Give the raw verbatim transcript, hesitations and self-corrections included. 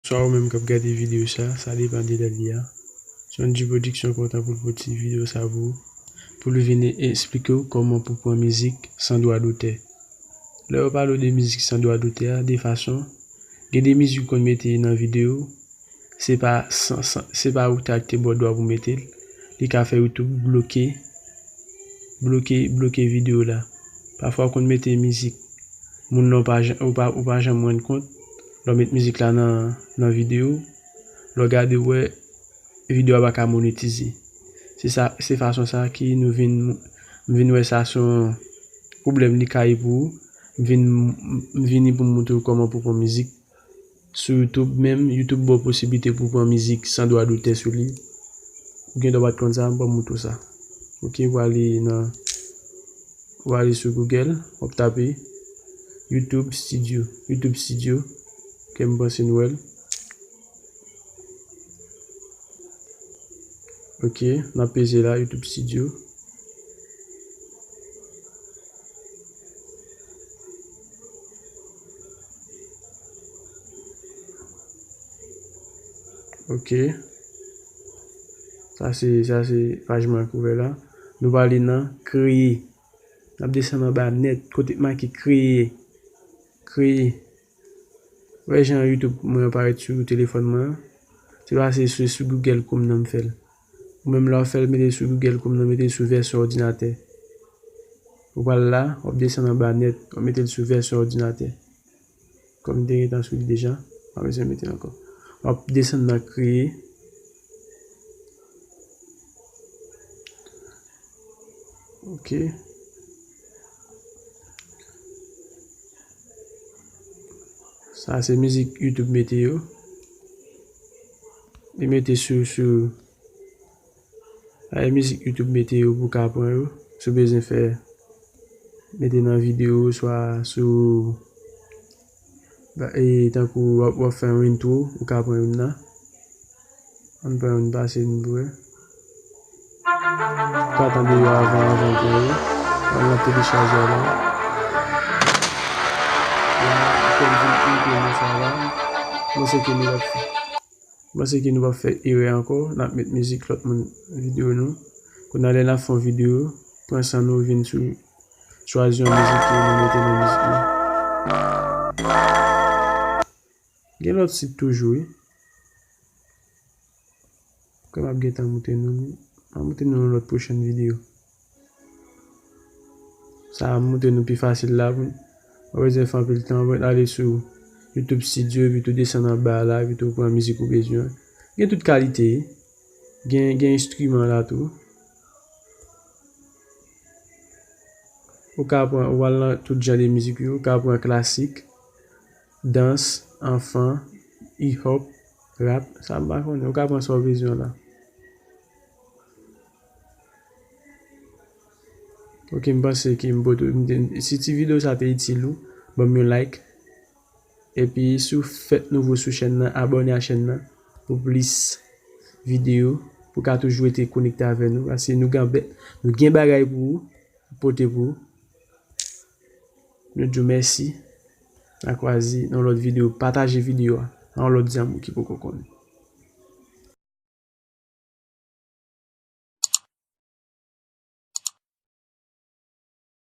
Bonswa ou menm k ap gade videyo sa, sa depann de lè li a. Sonji Production kontan pou l pote videyo sa pou ou, pou l vin esplike w kòman pou pran mizik san dwa dotè. Lè yo pale w de mizik san dwa dotè a, de fason, gen de mizik ou konn mete nan videyo, se pa san, san, se pa ou t achte bò dwa pou mete l, li ka fè YouTube bloke, bloke, bloke videyo la. Pafwa ou konn mete mizik, moun nan ou pa, jan- ou pa, ou pa janm rann kont, lè w met mizik la nan, nan videyo, lè w gade w wè videyo a pa ka monetize. Se sa, se fason sa ki nou vin, m vin wè sa se yon pwoblèm li ka ye pou ou. M vin, m vini pou m montre w kòman pou pran mizik sou YouTube menm. YouTube ba w posiblite pou pran mizik san dwa dotè sou li. Ou gen dwa pa t konn sa, m pral montre w sa. Ok, w ale nan, w ale sou Google, w ap tape YouTube Studio, YouTube Studio, ke m panse nou wè l. Ok, n ap peze la, YouTube Studio. Ok. Sa se, sa se paj mwen k ouvè la. Nou prale nan kreye. N ap desann anba nèt, kote k make kreye. Kreye. Wè jan YouTube mwen aparèt sou telefòn mwen an. Se pa se sou, sou Google Chrome nan m fè l. Ou menm lè w fè l, mete l sou Google Chrome nan, mete l sou vèsyon òdinatè. Ou pral la, w ap desann anba nèt, w ap mete l sou vèsyon òdinatè. Kòm m te gentan sou li deja, pa bezwen mete l ankò. W ap desann nan kreye. Ok. Sa se mizik YouTube mete yo. Li mete sou, sou, sa se mizik YouTube mete yo pou w ka pran yo. Si w bezwen fè, mete nan videyo, swa sou, ba, e, tankou w ap, w ap fè yon intro, ou ka pran youn nan. Ann pran youn pase n pou wè. Ou ka tande yo avan, avan w pran yo. Ann ap telechaje a la. La, kòm vin intro nou sa la. Mwen se ke nou ap fè. Mwen se ke nou p ap fè erè ankò, n ap met mizik lòt moun videyo nou. Kounye a lè n ap fè yon videyo, pran san nou vin sou, chwazi yon mizik ke nou mete nan mizik nou. Gen lòt sit toujou, wi. Kòm m ap gentan montre nou, m ap montre nou nan lòt pwochèn videyo. Sa a montre nou pi fasil la, pou, pa bezwen fè anpil tan, w ale sou YouTube Studio, epi tou desann anba la, epi tou pran mizik ou bezwen. Gen tout kalite, gen, gen enstriman la tou. Ou ka pran, ou al nan tout jan de mizik yo, ou ka pran klasik, dans, anfan, hip hop, rap, sa m pa konnen, ou ka pran sa w bezwen la. Ok, m panse ke m pote, m te, si ti videyo sa te itil ou, ban m yon like. Epi si w fèk nouvo sou chèn nan, abòne a chèn nan pou plis videyo, pou w ka toujou rete konekte avè nou, paske nou gen bè-, nou gen bagay pou ou, pote pou ou. Nou di w mèsi. N a kwaze nan lòt videyo. Pataje videyo a a yon lòt zanmi ki poko konnen.